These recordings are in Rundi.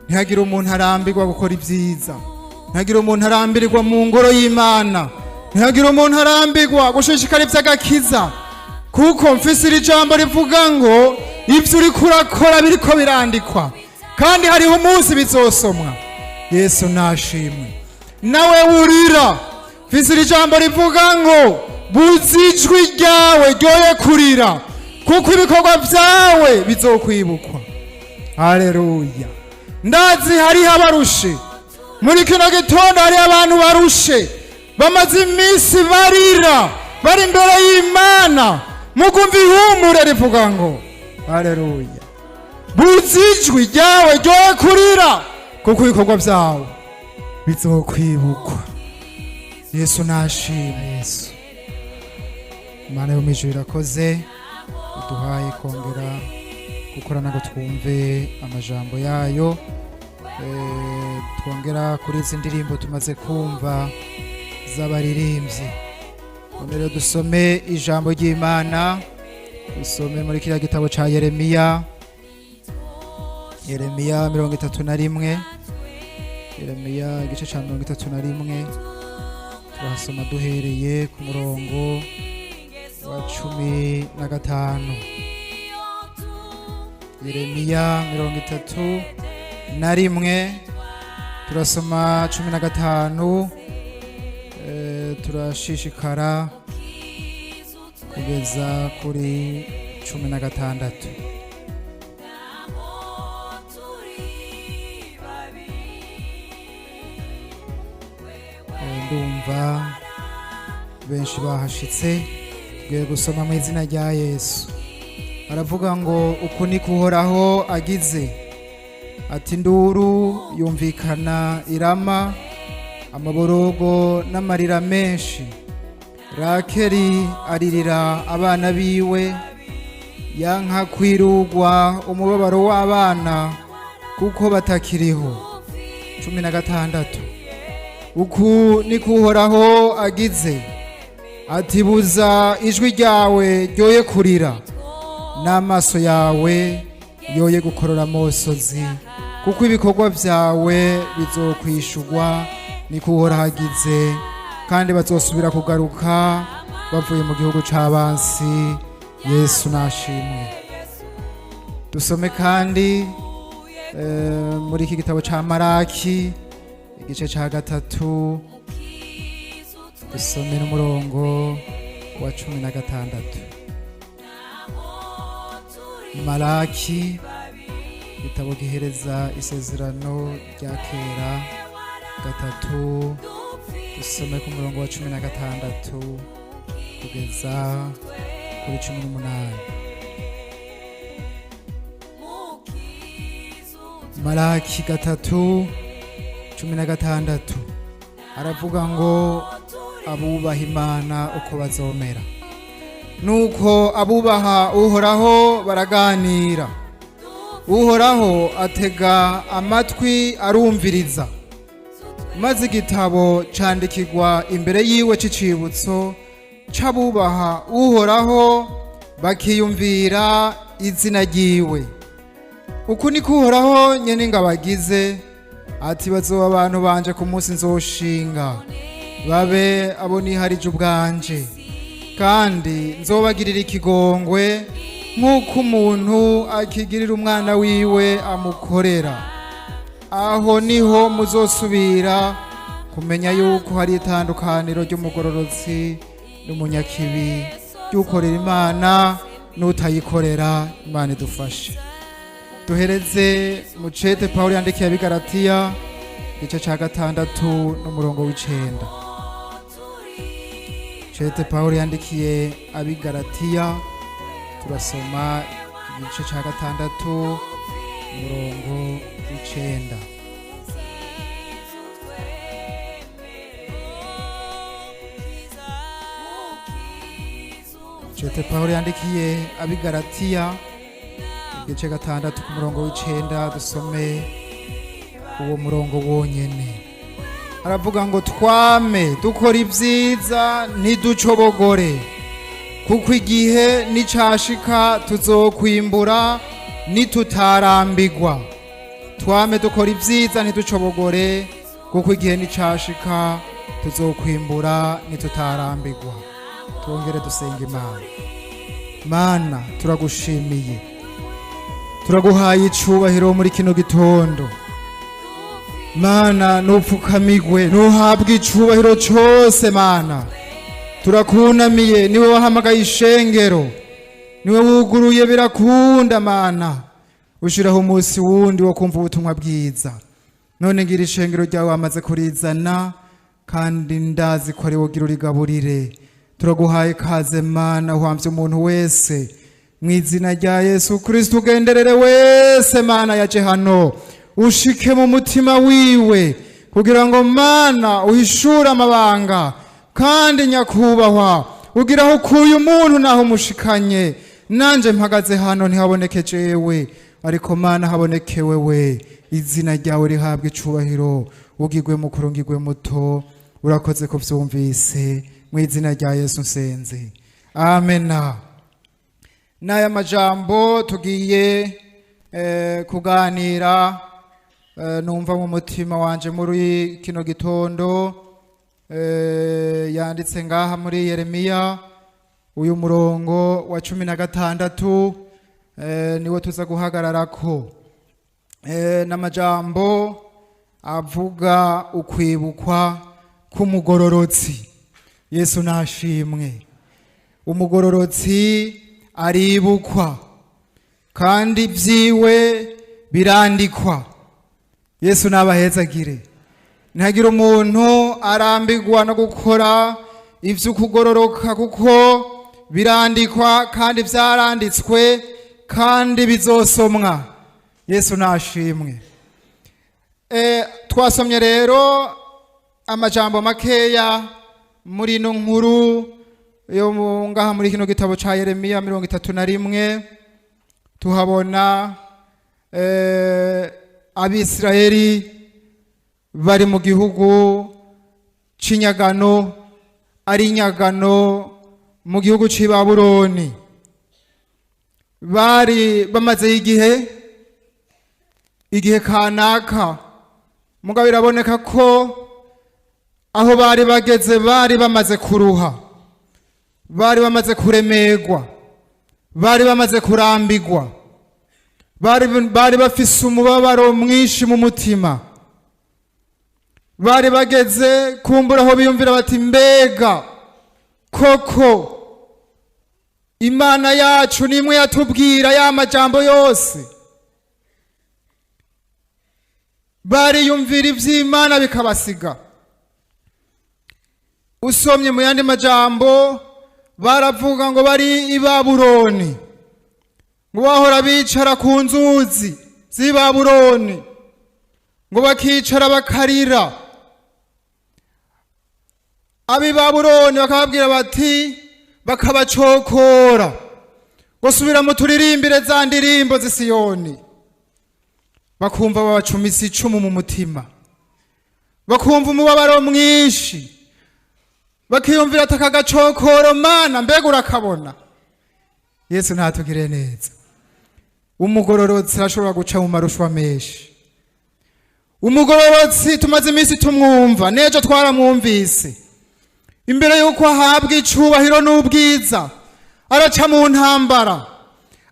Ntihagire umuntu arambirwa gukora ibyiza, ntihagire umuntu arambirwa mu ngoro y'Imana, ntihagire umuntu arambirwa gushishikara iby'agakiza, kuko mfise iri jambo rivuga ngo ibyo uriko urakora biriko birandikwa, kandi hariho umunsi bizosomwa. Yesu nashimwe. Nawe wurira, mfise iri jambo rivuga ngo buzi ijwi ryawe ryoye kurira, kuko ibikorwa byawe bizokwibukwa. Haleluya. Ndazi hariho abarushe muri kino gitondo, hariho abantu barushe bamaze iminsi barira bari imbere y'Imana, mugumva ihumure rivuga ngo haleluya, buzi ijwi ryawe ryoye kurira, kuko ibikorwa byawe bizokwibukwa. Yesu nashimwe. Yesu, Imana yo mu ijuru irakoze, iduhaye kongera gukorana ngo twumve amajambo yayo. Twongera kuri izi ndirimbo tumaze kumva z'abaririmbyi. None rero dusome ijambo ry'Imana, dusome muri kiriya gitabo ca Yeremiya, Yeremiya 31, Yeremiya igice ca 31, turahasoma duhereye ku murongo wa 15. Yeremiya 31, turasoma 15, turashishikara kugeza kuri 16. Ndumva benshi bahashitse, tugiye gusoma mu izina rya Yesu. Aravuga ngo uku ni kuhoraho agize ati: induru yumvikana irama, amaborogo n'amarira menshi, Rakeli aririra abana biwe, yanka kwirugwa umubabaro w'abana kuko batakiriho. 16. Uku ni kuhoraho agize ati: buza ijwi ryawe ryoye kurira, n'amaso yawe yoye gukorora amosozi, kuko ibikorwa byawe bizokwishurwa, ni kuhoraho agize, kandi bazosubira kugaruka bavuye mu gihugu c'abansi. Yesu nashimwe. Dusome kandi muri iki gitabo ca Maraki igice ca 3, dusome n'umurongo wa 16. Maraki, igitabo gihereza isezerano rya kera, 3, dusome ku murongo wa 16 kugeza kuri 18. Maraki 3:16 aravuga ngo abubaha Imana uko bazomera. Nuko abubaha Uhoraho baraganira, Uhoraho atega amatwi arumviriza, maze igitabo candikirwa imbere yiwe c'icibutso c'abubaha Uhoraho bakiyumvira izina ryiwe. Uku niko Uhoraho nyene ngabagize ati: bazoba abantu banje ku munsi nzoshinga, babe abo niharije ubwanje, kandi nzobagirira ikigongwe nk'uko umuntu akigirira umwana wiwe amukorera. Aho niho muzosubira kumenya yuko hari itandukaniro ry'umugororotsi n'umunyakibi, ry'ukorera Imana n'utayikorera. Imana idufashe. Duhereze mucete Pawulo yandikiye ab'i Galatiya igice ca 6 n'umurongo w'9. Cete Pawulo yandikiye ab'i Galatiya, turasoma igice ca 6 umurongo w'9. Cete Pawulo yandikiye ab'i Galatiya igice 6 ku murongo w'9, dusome uwo murongo wonyene. Aravuga ngo twame dukora ibyiza, ntiducobogore, kuko igihe nicashika tuzokwimbura nitutarambigwa. Twame dukora ibyiza, ntiducobogore, kuko igihe nicashika tuzokwimbura nitutarambirwa. Twongere dusenga Imana. Mana, turagushimiye, turaguhaye icubahiro muri kino gitondo. Mana, nupfukamigwe, ntuhabwe icubahiro cose. Mana, turakunamiye. Niwe wahamagaye ishengero, niwe wuguruye birakunda. Mana, ushiraho umunsi wundi wo kumva ubutumwa bwiza. None ngira ishengero ryawe wamaze kurizana, kandi ndazi ko ari wowe ugira urigaburire. Turaguhaye kaze Mana, uhamvye umuntu wese mu izina rya Yesu Kristo. Ugenderere wese Mana yaje hano, ushike mu mutima wiwe, kugira ngo Mana uhishure amabanga. Kandi nyakubahwa, ugira aho ukuye umuntu naho umushikanye. Nanje mpagaze hano, ntihaboneke jewe, ariko Mana haboneke wewe. Izina ryawe rihabwe icubahiro, ugirwe mukuru, ngirwe muto. Urakoze ko vyumvise. Mu izina rya Yesu nsenze, amena. N'aya majambo tugiye kuganira, numva mu mutima wanje muri kino gitondo, yanditse ngaha muri Yeremiya, uyu murongo wa 16, niwo tuza guhagararako. N'amajambo avuga ukwibukwa k'umugororotsi. Yesu nashimwe. Umugororotsi aribukwa kandi ibyiwe birandikwa. Yesu nabahezagire. Ntihagire umuntu arambirwa no gukora ivy'ukugororoka, kuko birandikwa kandi vyaranditswe kandi bizosomwa. Yesu nashimwe. Twasomye rero amajambo makeya muri ino nkuru yo ngaha muri kino gitabo ca Yeremiya 31. Tuhabona Abisirayeli bari mu gihugu c'inyagano, ari inyagano mu gihugu c'i Babuloni. Bari bamazeyo igihe kanaka, mugabo biraboneka ko aho bari bageze bari bamaze kuruha, bari bamaze kuremerwa, bari bamaze kurambirwa, bari bafise umubabaro mwinshi mu mutima. Bari bageze kumbura aho biyumvira bati: "Mbega koko Imana yacu nimwe yatubwira ya majambo yose?" Bariyumvira ivy'Imana bikabasiga. Usomye mu yandi majambo, baravuga ngo bari i Babuloni, ngo bahora bicara ku nzuzi z'i Babuloni, ngo bakicara bakarira. Ab'i Babuloni bakababwira bati, bakabacokora ngo: "Subira mu turirimbire za ndirimbo z'i Siyoni." Bakumva babacumise icumu mu mutima, bakumva umubabaro mwinshi, bakiyumvira ati: "Aka gacokoro Mana, mbega urakabona?" Yesu ntatugire neza. Umugororotsi arashobora guca mu marushwa menshi. Umugororotsi tumaze iminsi tumwumva, n'ejo twaramwumvise. Imbere y'uko ahabwa icubahiro n'ubwiza, araca mu ntambara,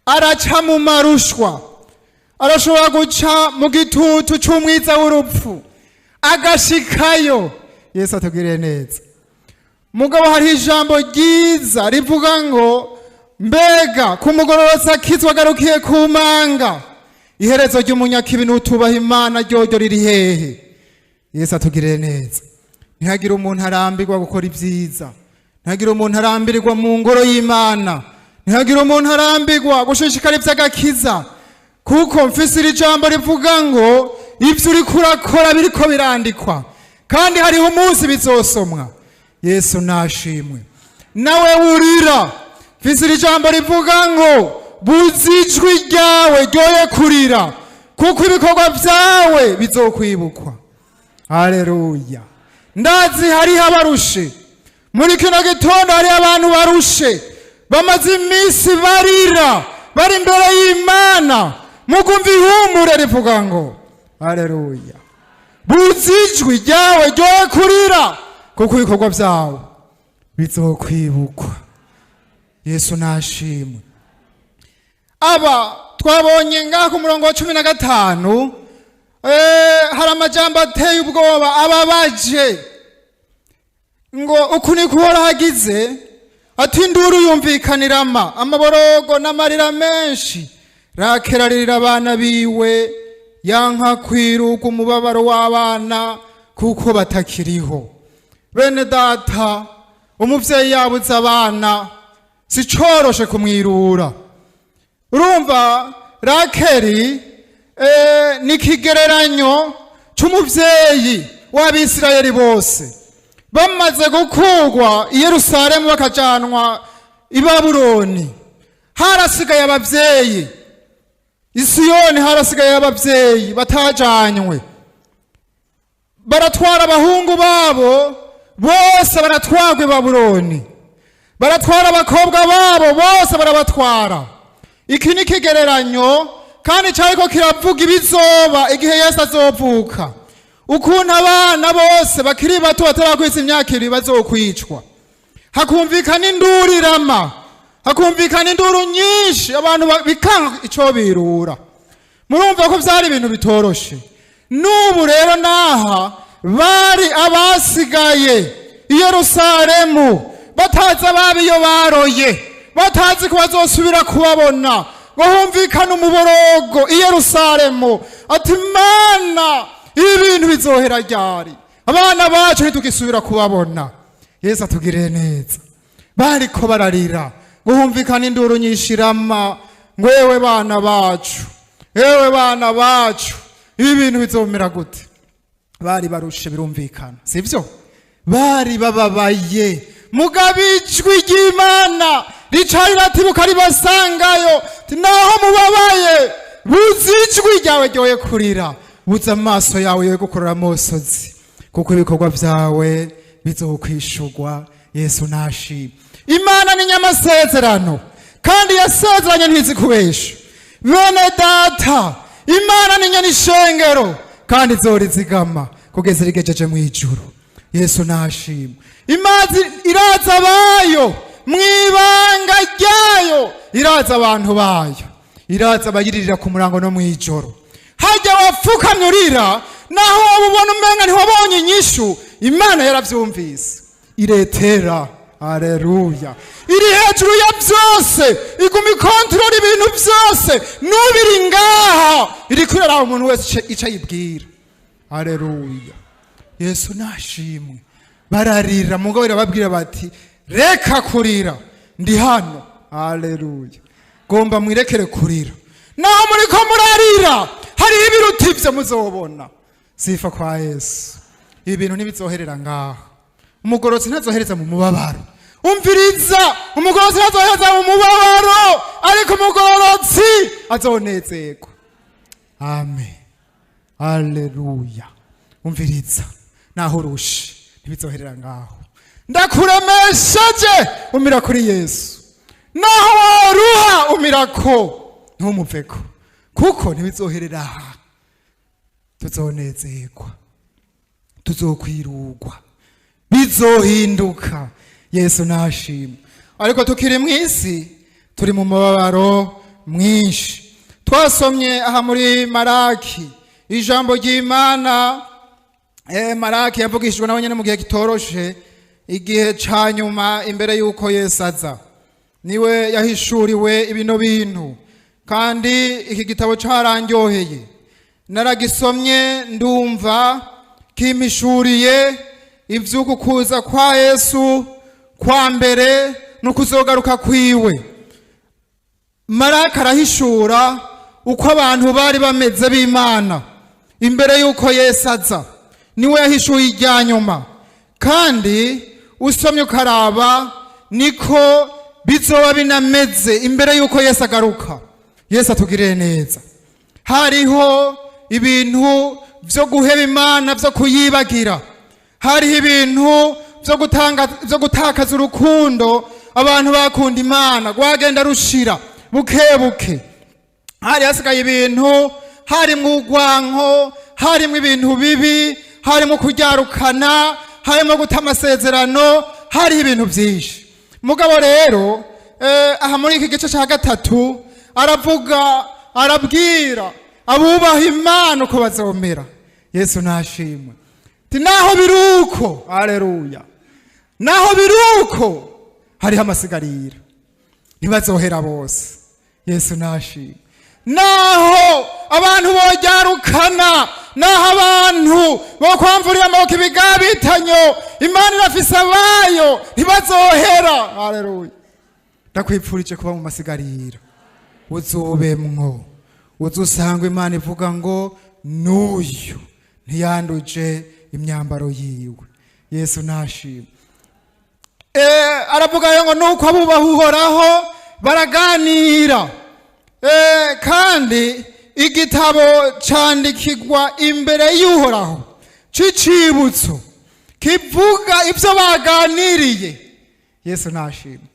araca mu marushwa, arashobora guca mu gitutu c'umwiza w'urupfu agashikayo. Yesu atugiriye neza. Mugabo hariho ijambo ryiza rivuga ngo: "Mbega ku mugororotsi akizwa agarukiye ku manga, iherezo ry'umunyakibi n'utubaha Imana ryoryo riri hehe?" Yesu atugirire neza. Ntihagire umuntu arambirwa gukora ibyiza, ntihagire umuntu arambirwa mu ngoro y'Imana, ntihagire umuntu arambirwa gushishikara iby'agakiza, kuko mfise iri jambo rivuga ngo ibyo uriko urakora biriko birandikwa, kandi hariho umunsi bizosomwa. Yesu nashimwe. Nawe wurira, mfise iri jambo rivuga ngo buze ijwi ryawe ryoye kurira, kuko ibikorwa byawe bizokwibukwa. Haleluya! Ndazi hariho abarushe muri kino gitondo, hariho abantu barushe, bamaze iminsi barira, bari imbere y'Imana. Mugumva ihumure rivuga ngo Aleluya. Buzi ijwi ryawe ryoye kurira, kuko ibikorwa byawe bizokwibukwa. Yesu nashimwe. Aba twabonye ngaha ku murongo wa 15, hari amajambo ateye ubwoba ababaje, ngo uku niko Uhoraho agize ati: "Induru yumvikanirama, amaborogo n'amarira menshi. Rakera aririra abana biwe, yanka kwiruka umubabaro w'abana kuko batakiriho." Bene data, umuvyeyi yabuze abana si coroshe kumwirura. Urumva Rakeri ni ikigereranyo c'umuvyeyi w'Abisirayeli bose bamaze gukurwa i Yerusalemu bakajanwa i Babuloni. Harasigaye abavyeyi i Siyoni, harasigaye abavyeyi batajanywe. Baratwara abahungu babo bose, baratwarwa i Babuloni, baratwara abakobwa babo bose, barabatwara. Iki ni ikigereranyo kandi cyariko kiravuga ibizoba igihe Yesu azovuka, ukuntu abana bose bakiri bato batarakwisa imyaka 2 bazokwicwa. Hakumvikana induru irama, hakumvikana induru nyinshi, abantu bikanga ico birura. Murumva ko vyari ibintu bitoroshe. N'ubu rero naha bari abasigaye i Yerusalemu, batazi ababo iyo baroye, batazi ko bazosubira kubabona. Ngo humvikane umuborogo i Yerusalemu, ati: "Mana, ibi bintu bizohera ryari? Abana bacu ntitugisubira kubabona." Yesu atugirire neza. Bariko bararira, ngo humvikane induru nyinshi irama, ngo: "Ewe bana bacu, ewe bana bacu, ibi bintu bizomera gute?" Bari barushe, birumvikana, sibyo? Bari bababaye. Mugabo ijwi ry'Imana rica riratibuka ribasangayo, ati: "Naho mubabaye, buzi ijwi ryawe ryoye kurira, buze amaso yawe yoye gukorera amosozi, kuko ibikorwa byawe bizokwishurwa." Yesu nashimwe. Imana ni nyamasezerano kandi yasezeranye ntizi kubesha. Bene data, Imana ni nyanishengero kandi izorizigama kugeza rigejeje mu ijuru. Yesu nashimwe. Imazi iraza abayo mu ibanga ryayo, iraza abantu bayo, iraza abayiririra ku murango no mu ijoro. Hajya wapfukamye urira, naho waba ubona umenga ntiwabonye inyishu, Imana yaravyumvise, iretera. Aleluya. Iri hejuru ya byose, iguma ikontorora ibintu byose. N'ubiri ngaha iriko iraraba umuntu wese ico ayibwira. Aleluya. Yesu nashimwe. Bararira, mugabo irababwira bati: "Reka kurira, ndi hano." Aleluya. Gomba mwirekere kurira. Naho muriko murarira, hariho ibiruta ivyo muzobona. Sifa kwa Yesu. Ibintu ntibizoherera ngaha. Umugorotsi ntazohereza mu mubabaro. Umviriza, umugorotsi ntazohereza mu mubabaro, ariko umugororotsi azonezerwa. Amen. Aleluya. Umviriza, naho urushe, ntibizoherera ngaho. Ndakuremesheje, umira kuri Yesu. Naho waruha, umirako, ntumuveko, kuko ntibizoherera aha. Tuzonezerwa, tuzokwirugwa, bizohinduka. Yesu nashimwe. Ariko tukiri mu isi turi mu mubabaro mwinshi. Twasomye aha muri Maraki ijambo ry'Imana. Maraki yavugishijwe nawe nyine mu gihe kitoroshe, igihe ca nyuma imbere y'uko Yesu aza. Niwe yahishuriwe ibino bintu, kandi iki gitabo carandyoheye. Naragisomye, ndumva kimpishuriye ivy'uku kuza kwa Yesu kwa mbere no kuzogaruka kwiwe. Maraki arahishura uko abantu bari bameze b'Imana imbere y'uko Yesu aza. Niwe yahishuye irya nyuma, kandi usomye ukaraba niko bizoba binameze imbere y'uko Yesu agaruka. Yesu atugirire neza. Hariho ibintu vyo guheba Imana, vyo kuyibagira. Hariho ibintu vyo gutanga, vyo gutakaza urukundo abantu bakunda Imana, rwagenda rushira buke buke. Hari hasigaye ibintu harimo urwanko, harimo ibintu bibi, harimo kuryarukana, harimo guta amasezerano, hariho ibintu byinshi. Mugabo rero aha muri iki gice cya gatatu aravuga, arabwira abubaha Imana uko bazomera. Yesu nashimwe. Ati naho biruko, haleluya, naho biruko hariho amasigarira, ntibazohera bose. Yesu nashimwe. Naho abantu boryarukana, naho abantu bokwamvurira amaboko ibigabitanyo, Imana irafise abayo, ntibazohera. Haleluya. Ndakwipfurije kuba mu masigarira, uzubemwo, uzusanga Imana ivuga ngo n'uyu ntiyanduje imyambaro yiwe. Yesu nashimwe. Aravuga ngo nuko abubaha Uhoraho baraganira, kandi igitabo candikirwa imbere y'Uhoraho c'icibutso kivuga ibyo baganiriye. Yesu nashimwe.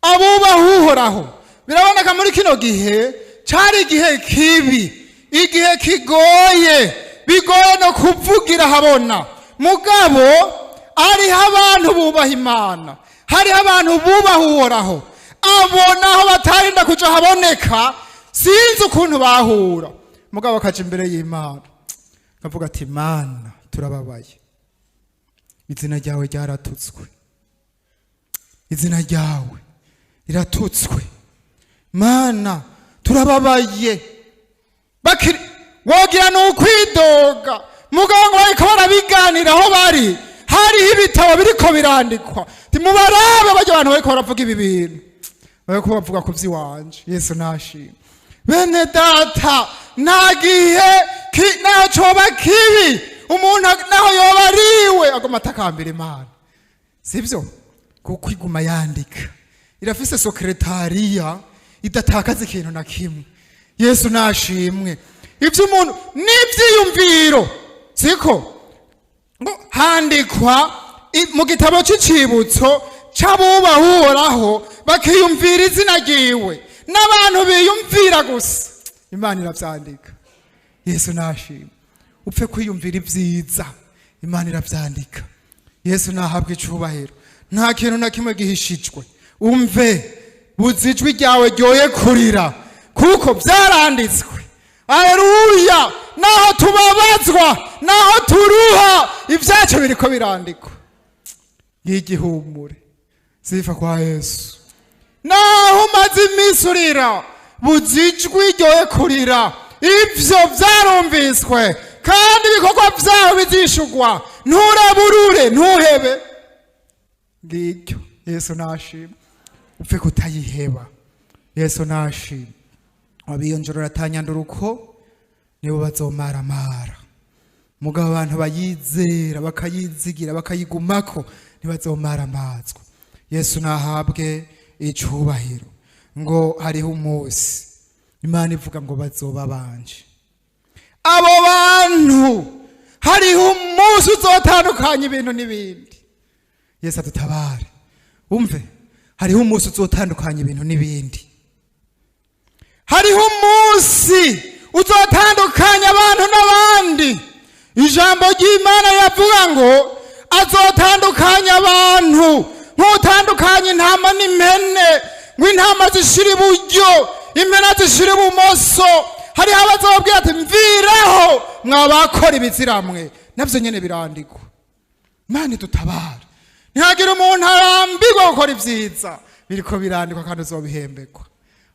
Abubaha Uhoraho biraboneka muri kino gihe cari igihe kibi, igihe kigoye, bigoye no kuvugira habona. Mugabo hariho abantu bubaha Imana, hariho abantu bubaha Uhoraho, abo naho batarinda kuja haboneka, sinzi ukuntu bahura, mugabo bakaja imbere y'Imana kavuga ati Mana turababaye, izina ryawe ryaratutswe, izina ryawe riratutswe, Mana turababaye. Wogira ni ukwidoga, mugabo ngo bariko barabiganira aho bari, hariho ibitabo biriko birandikwa. Timubarabe barya abantu bariko baravuga ibi bintu, bariko bavuga ku vy'iwanje. Yesu nashimwe. Bene data, nta gihe naho coba kibi, umuntu naho yoba ariwe agoma atakambira Imana, sivyo? Kuko iguma yandika, irafise sekretariya idatakaza ikintu na kimwe. Yesu nashimwe. Ivyo umuntu n'ivyiyumviro, siko ngo handikwa mu gitabo c'icibutso c'abubaha Uhoraho bakiyumvira izina ryiwe. N'abantu biyumvira gusa, Imana iravyandika. Yesu nashimwe. Upfe kwiyumvira ibyiza, Imana iravyandika. Yesu nahabwe icubahiro. Nta kintu na kimwe gihishijwe. Umve buzi ijwi ryawe ryoye kurira, kuko vyaranditswe. Haleluya. Naho tubabazwa, naho turuha, ibyacu biriko birandikwa. Y'igihumure ziva kwa Yesu. Naho umaze iminsi urira, buzi ijwi ryoye kurira, ivyo vyarumviswe, kandi ibikorwa vyawe bizishurwa. Nturaburure, ntuhebe. Ngiryo. Yesu nashimwe. Upfe kutayiheba. Yesu nashimwe. Abiyonjorora atanyanduruko nibo bazomaramara, mugabo abantu bayizera bakayizigira bakayigumako ntibazomaramazwa. Yesu nahabwe icubahiro. Ngo hariho umunsi Imana ivuga ngo bazoba banje. Abo bantu hariho umunsi uzotandukanya ibintu n'ibindi. Yesu adutabare. Umve, hariho umunsi uzotandukanya ibintu n'ibindi. Hariho umunsi uzotandukanya abantu n'abandi. Ijambo ry'Imana yavuga ngo azotandukanya abantu nk'utandukanya intama n'impene, ngo intama zishira iburyo, impene zishira ibumoso. Hariho abazobwira ati mviraho mwabakora ibiziramwe, navyo nyene birandikwa. Imana idutabare. Ntihagire umuntu arambirwa gukora ivyiza, biriko birandikwa kandi uzobihembekwa.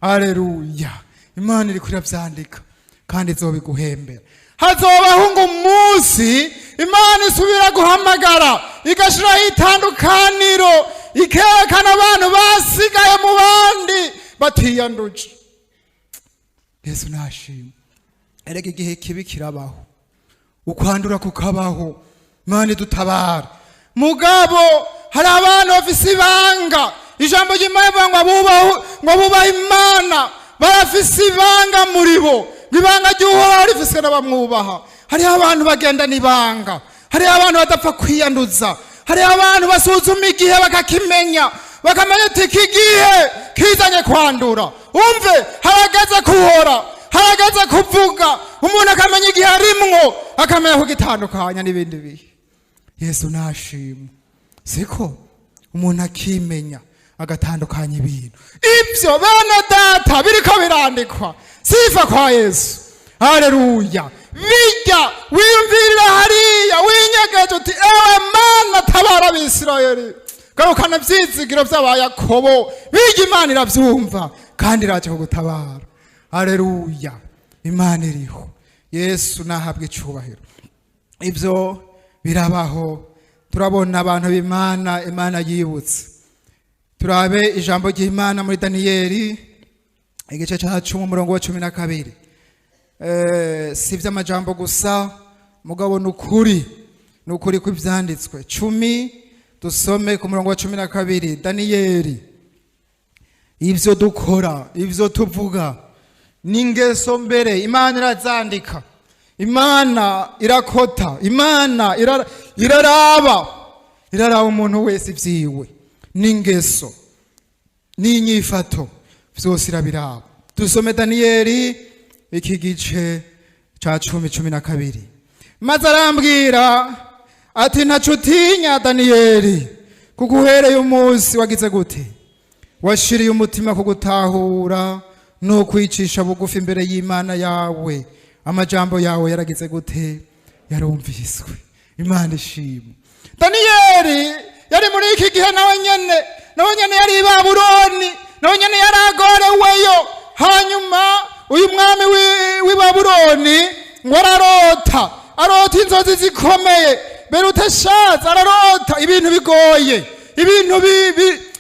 Haleluya. Imana iriko iravyandika kandi izobiguhembera. Hazobaho ngo umunsi Imana isubira guhamagara, igashiraho itandukaniro, ikerekana abantu basigaye mu bandi batiyanduje. Yesu nashimwe. Erega igihe kibi kirabaho, ukwandura kukabaho. Imana idutabara. Mugabo hari abantu bafise ibanga. Ijambo ry'Imana rivuga ngo ngo abubaha Imana barafise ibanga muri bo, ngo ibanga ry'Uhoraho rifiswe n'abamwubaha. Hariho abantu bagendana ibanga, hariho abantu badapfa kwiyanduza, hariho abantu basuzuma igihe bakakimenya, bakamenya ati iki gihe kizanye kwandura. Umve, harageze kuhora. Harageze kuvuga, umuntu akamenya igihe arimwo, akamenya kugitandukanya n'ibindi bihe. Yesu nashimwe. Siko umuntu akimenya, agatandukanya ibintu. Ibyo, bene data, biriko birandikwa sifa kwa Yesu. Haleluya! Bijya wiyumvirira hariya winyegeje uti: "Ewe Mana, tabara Abisirayeli, garukana ivyizigiro vy'Abayakobo." Bijya Imana iravyumva kandi iraje kugutabara. Haleluya! Imana iriho. Yesu nahabwe icubahiro. Ibyo birabaho, turabona abantu b'Imana, Imana yibutse. Turabe ijambo ry'Imana muri Daniyeli igice cya 10, umurongo wa 12. Si iby'amajambo gusa, mugabo ni ukuri, ni ukuri kw'ibyanditswe. 10, dusome ku murongo wa 12. Daniyeli. Ibyo dukora, ibyo tuvuga n'ingeso mbere, Imana irazandika, Imana irakota, Imana iraraba, iraraba umuntu wese ibyiwe n'ingeso n'inyifato, byose irabiraba. Dusome Daniyeli iki gice cya 10, 12. Maze arambwira ati: "Ntaco utinya, Daniyeli, kuko uhereye umunsi wagize gute, washiriye umutima ku gutahura no kwicisha bugufi imbere y'Imana yawe, amajambo yawe yaragize gute? Yarumviswe." Imana ishimwe. Daniyeli yari muri iki gihe, nawe nyene yari i Babuloni, nawe nyene yaragoreweyo. Hanyuma uyu mwami w'i Babuloni ngo ararota, arota inzozi zikomeye. Beruteshaza ararota ibintu bigoye, ibintu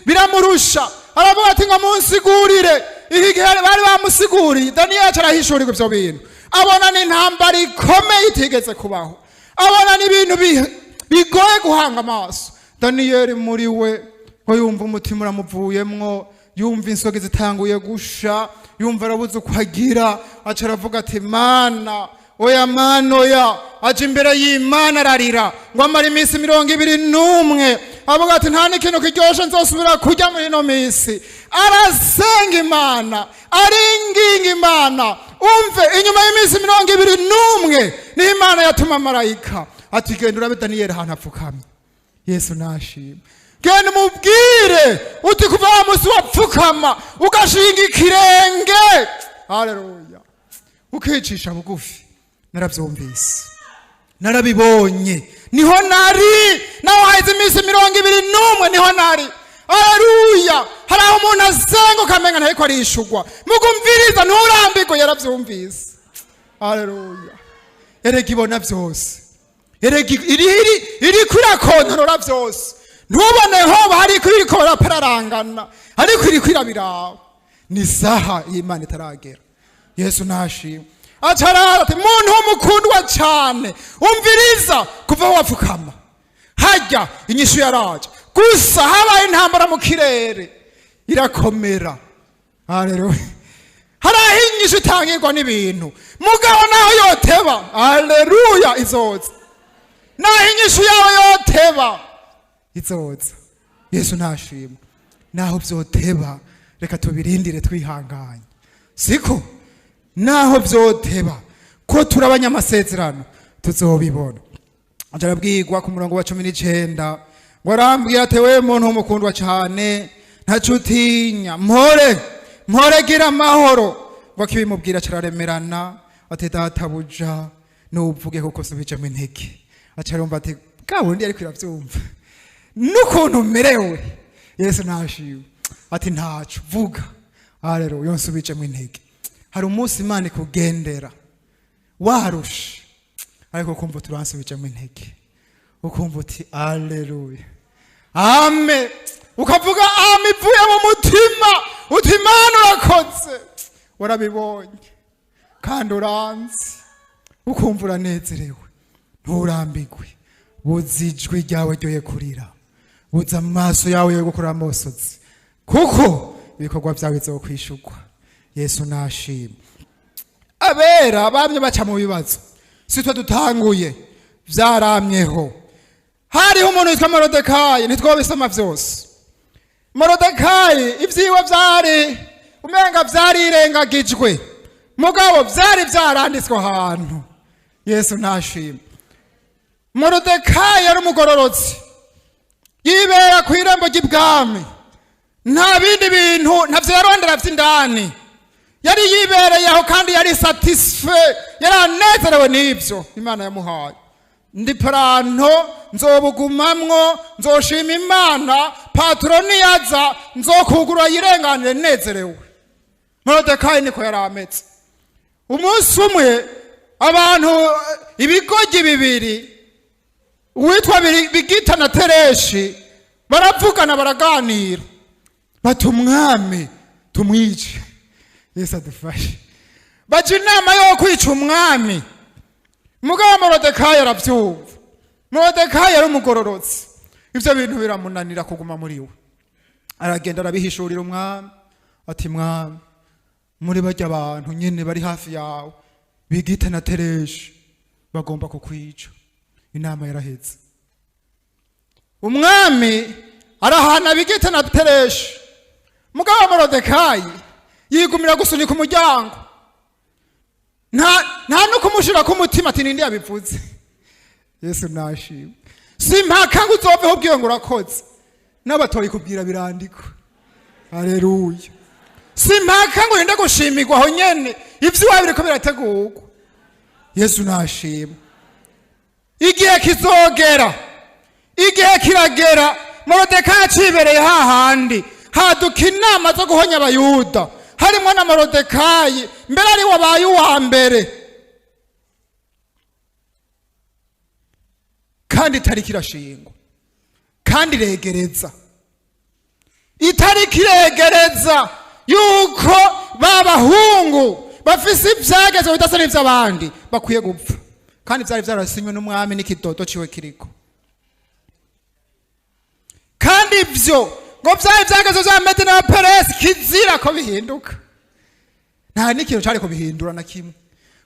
biramurusha. Aravuga ati ngo munsigurire. Iki gihe bari bamusiguriye, Daniyeli aca arahishurirwa ivyo bintu. Abona n'intambara ikomeye itigeze kubaho, abona n'ibintu bigoye guhanga amaso. Daniyeli muri we ngo yumva umutima uramuvuyemwo, yumva insogi zitanguye gusha, yumva arabuze uko agira. Aca aravuga ati: "Mana, oya, Mana, oya." Aja imbere y'Imana ararira, ngo amara iminsi 21, avuga ati: "Nta n'ikintu kiryoshe nzosubira kurya muri ino minsi." Arasenga Imana, aringinga Imana. Umve, inyuma y'iminsi 21 niho Imana yatuma marayika ati: "Genda urabe Daniyeli ahantu apfukamye." Yesu nashima. "Genda umubwire uti kuva wa munsi wapfukama, ugashinga ikirenge, haleluya, ukicisha bugufi, narabyumvise, narabibonye, niho nari." Nawe haheze iminsi 21, niho nari. Haleluya! Hari aho umuntu asenga ukamenga ntariko arishugwa, mugumviriza, nturambirwe, yarabyumvise. Haleluya! Erega ibona byose, erega iri iriko irakontorora byose. Ntubone hoba hariko iriko barapararangana, ariko iriko irabiraba. Ni saha y'Imana itaragera. Yesu nashimwe. Acarara ati: "Muntu w'umukundwa cyane, umviriza, kuva aho wapfukama hajya, inyishu yaraje. Gusa habaye intambara mu kirere irakomera." Haleluya! Hari aho inyishu itangirwa n'ibintu, mugabo naho yoteba, haleluya, izoza. Naho inyishu yawe yoteba, izoza. Yesu ntashimwe. Naho byoteba, reka tubirindire twihanganye. Siko naho byoteba, ko turi abanyamasezerano, tuzobibona. Arabwirwa ku murongo wa 19 ngo: "Arambwira ati: we muntu w'umukundwa cyane, ntaco utinya, mpore, mpore, gira amahoro." Ngo akibimubwira cararemerana, ati: "Databuja, nuvuge kuko subijemo intege." Aca arumva ati: "Bwa bundi ariko iravyumva n'ukuntu merewe." Yesu ntashiwe. Ati: "Ntaco vuga." Haleluya! Nsubijemo intege. Hari umunsi Imana ikugendera warushe, ariko kumva turansubijemo intege, ukumva uti: "Aleluya, ame." Ukavuga ame ivuye mu mutima, uti: "Imana, urakoze, warabibonye kandi uranzi." Ukumva uranezerewe. Nturambigwe. Buza ijwi ryawe ryoye kurira, buza amaso yawe yo gukora amosozi, kuko ibikorwa byawe bizokwishurwa. Yesu nashima. Abera bamye baca mu bibazo, si twe dutanguye, vyaramyeho. Hariho umuntu witwa Morodekayi, ntitwobisoma vyose. Morodekayi ivyiwe vyari umenga vyarirengagijwe. Mugabo byari byaranditswe ahantu. Yesu ntashimwe. Moridekayi yari umugororotsi, yibera ku irembo ry'ibwami, nta bindi bintu ntavyo yarondera vy'indani, yari yibereye aho kandi yari satisfait, yari anezerewe n'ivyo Imana yamuhaye. Ndi planton nzobugumamwo, nzoshima Imana, patron niyaza nzokugura yirenganire nezerewe. Moridekayi niko yari ameze. Umunsi umwe abantu ibigogi bibiri, uwitwa Bigita na Tereshi, baravugana, baraganira, bati umwami tumwice. Yesu adufashe. Baca inama yo kwica umwami. Mugabo Morodekayi arabyumva. Morodekayi yari umugororotsi, ibyo bintu biramunanira kuguma muri we. Aragenda arabihishurira umwami, ati mwami, muri bajya abantu nyine bari hafi yawe, Bigita na Tereshi, bagomba kukwica. Inama yarahetse. Umwami arahana Bigita na Tereshi. Mugabo Morodekayi yigumira gusunika umuryango, nta no kumushira ku mutima ati ninde yabivuze. Yesu nashimwe. Si impaka ngo uzoveho ubwiwe ngo urakoze, n'abatoyi kubwira birandikwa. Haleluya. Si impaka ngo urinde gushimirwa aho nyene, ivyo iwawe biriko birategurwa. Yesu nashimwe. Igihe kizogera, igihe kiragera, Morodekayi acibereye hahandi haduka inama zo guhonya Abayuda, harimo na Morodekayi, mbere ari wabaye uwa mbere. Kandi itariki irashingwa, kandi iregereza, itariki iregereza yuko ba bahungu bafise ivyagezwe bidasa n'ivy'abandi bakwiye gupfa, kandi vyari vyarasinywe n'umwami n'ikidodo ciwe kiriko. Kandi ivyo ngo vyari vyagezwe vya Medi na Peresi, kizira ko bihinduka. Nta n'ikintu cari kubihindura na kimwe,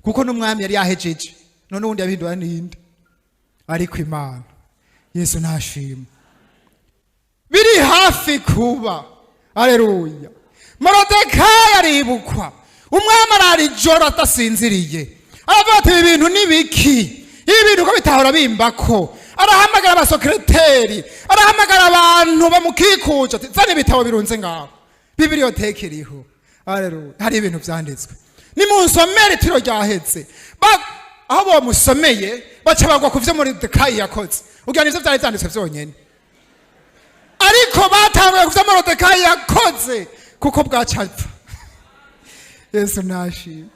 kuko n'umwami yari yahejeje, none uwundi yabihindura ninde? Ariko Imana. Yesu ntashimwe. Biri hafi kuba. Aleluya. Morodekayi aribukwa. Umwami arara ijoro adasinziriye, aravuga ati ibi bintu ni biki? Ibi bintu ko bitahora bimbako. Arahamagara abasokereteri, arahamagara abantu bamukikuje, ati zana ibitabo birunze ngaho, bibiliyoteke iriho. Aleluya. Hari ibintu vyanditswe, nimunsomere itiro ryaheze. Aho bomusomeye baca bagwa ku vyo Moridekayi yakoze, ugira nivyo vyari vyanditswe vyonyene, ariko batanguye ku vyo Moridekayi yakoze kuko bwacapfa. Yesu nashimwe.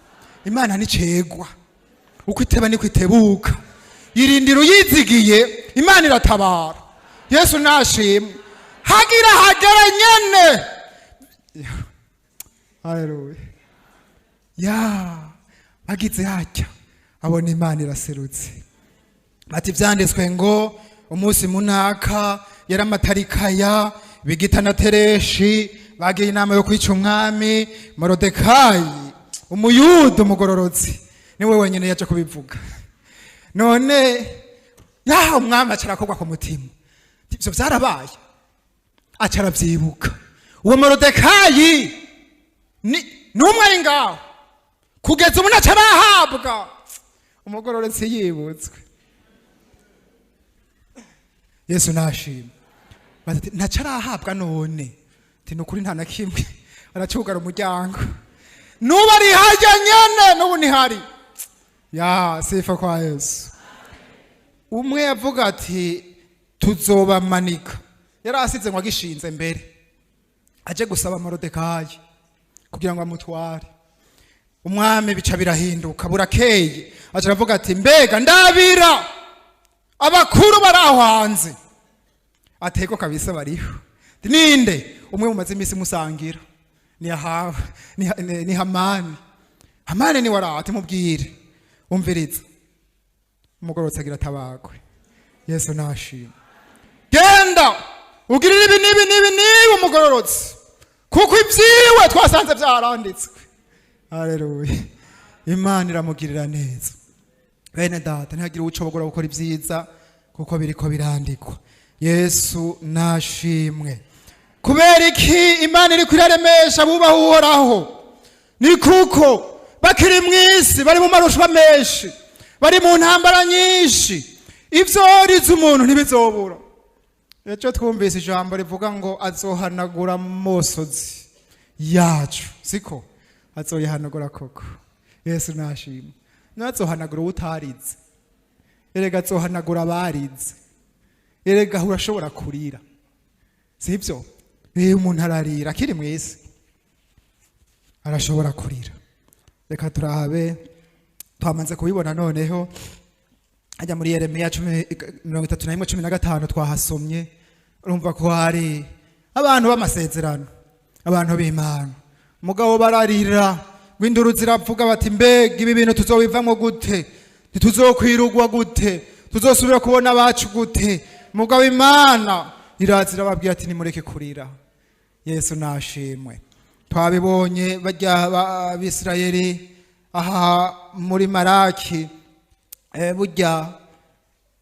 Imana nicegwa, uko iteba niko itebuka, irindira uyizigiye, Imana iratabara. Yesu nashimwe. Hagira hagere nyene. Haleluya. Ya bagize hatya abona Imana iraserutse, ati vyanditswe ngo umunsi munaka yari amatarikaya, Bigita na Tereshi bagiye inama yo kwica umwami. Morodekayi umuyuda umugororotsi niwe wenyine yaje kubivuga. None ya umwami aca arakorwa ku mutima, ivyo vyarabaye, aca aravyibuka. Uwo Morodekayi ni numwe ari ngaho kugeza ubu ntaco arahabwa. Umugororotsi yibutswe. Yesu nashimwe. Bati ntaco arahabwa none, ati nukuri nta na kimwe. Aracugara umuryango, nubu ari harya nyene, nubu ntihari. Ya sifa kwa Yesu. Umwe yavuga ati tuzobamanika, yari asize ngo agishinze mbere aje gusaba Morodekayi kugira ngo amutware. Umwami bica birahinduka, burakeye, aca aravuga ati mbega ndabira abakuru bari aho hanze, ateko kabisa bariho. Ninde? Umwe mumaze iminsi musangira ni Ahabu, ni Hamani. Hamani ni warate mubwire, umviriza. Umugororotsi agira atabagwe. Yesu nashimwe. Genda ugirire ibi n'ibi n'ibi n'ibi umugororotsi, kuko ibyiwe twasanze byaranditswe. Haleluya. Imana iramugirira neza. Bene data, ntihagire ucobogora gukora ibyiza kuko biriko birandikwa. Yesu nashimwe. Kubera iki Imana iriko iraremesha bubaha Uhoraho? Ni kuko Bakiri mu isi, bari mu marushwa menshi, bari mu ntambara nyinshi. Ivyoriza umuntu ntibizobura. Ejo twumvise ijambo rivuga ngo azohanagura amosozi yacu, siko? Azoyihanagura koko. Yesu nashimwe. Nazohanagura uwutarize. Erega azohanagura abarize. Erega urashobora kurira, sibyo? Iyo umuntu ararira akiri mu isi, arashobora kurira. Reka turabe, twamaze kubibona. Noneho hajya muri Yeremiya 31:15 twahasomye. Urumva ko hari abantu b'amasezerano, abantu b'Imana, mugabo bararira ngo induru ziravuga bati: "Mbega ibi bintu tuzobivamo gute? Ntituzokwirugwa gute? Tuzosubira kubona abacu gute?" Mugabo Imana iraza irababwira ati: "Nimureke kurira." Yesu nashimwe. Twabibonye bajya Abisirayeli aha muri Maraki. Burya